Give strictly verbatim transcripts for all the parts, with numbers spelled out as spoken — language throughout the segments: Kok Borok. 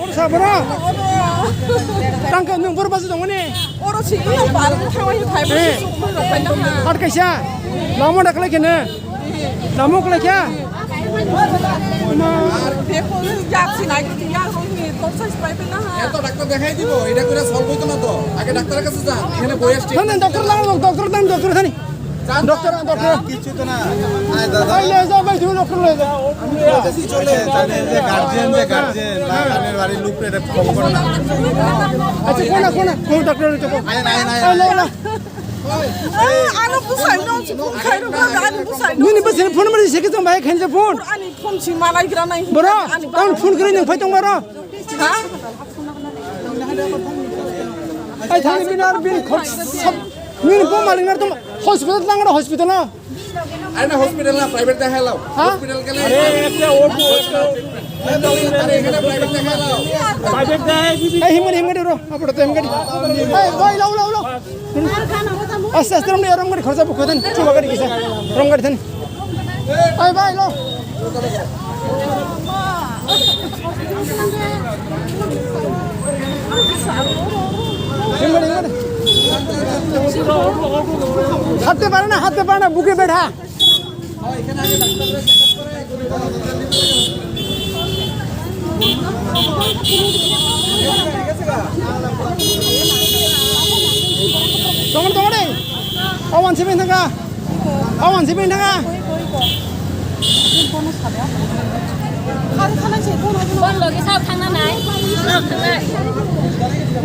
Oro sa boro. Tangka nwng boro basu tongmani. Oro si iyo bal thangwi phai Eh. Sukma rok phai na ha. Hat kaisa. Lama da khlai kene. Lama khlai kya? Ar beko jak si nai ya rong ni tor sai phai na ha. এত ডাক্তার দেখাই দিব, এটা করে সলভ হইতো না তো। আগে ডাক্তারের কাছে যান, এখানে বয়স ঠিক Thani doctor lang, doctor thani, doctor thani. Doctor, doctor. কিচ্ছু তো না। আয় দাদা। এই লয়ে যাও ভাই, তুমি doctor লয়ে যাও। চলে, তাদের যে গার্জিয়ান, যে গার্জিয়ান, তাদের বাড়ির লোকরা এটা ফোন করে না। আচ্ছা, কোন, কোন, কোন doctor হইতে কোন? আয়, আয়, আয়, এই লয়ে আয়। না। Ano busai no, si phone khai ro, ano busai no. Nini bwsai phone mari se ke jom bai khan je phone. Ani phone si malai gra nai. Boro, ani phone kri nang phai tong boro. Ha? Ai thani binar bin khot sab. Nini bo maling nar tum hospital lang ro hospital na. আরে না, হসপিটাল না, প্রাইভেট দেখাই লাও। হ্যাঁ? হসপিটাল গেলে আরে, একটা অটো, একটা আরে, এখানে প্রাইভেট দেখাই লাও। প্রাইভেট দেখাই দিবি। Ei, himgari, himgari, ro. Apa tu himgari? Ei, bai, lau, lau, lau. Aste, aste, romni, romgari, khorsa, bukho, dan, chuba gari, kisa. Romgari, dan. Ei, bai, lau. Himgari, himgari. হাঁটতে পারে না, হাঁটতে পারে না, বুকে ব্যথা। Tongo, tongo de. Awan sibin thangka. Awan sibin thangka. Bon logi sao thangna nai. Sao thangnai.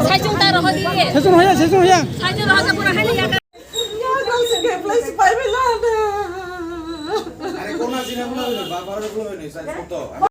Saichung ta rohodi. Saichung hoya, saichung hoya. Saichung rohodi pura hani ya. Are kona sina muna ba, ba, ba, ba, ba, ba, ba, ba,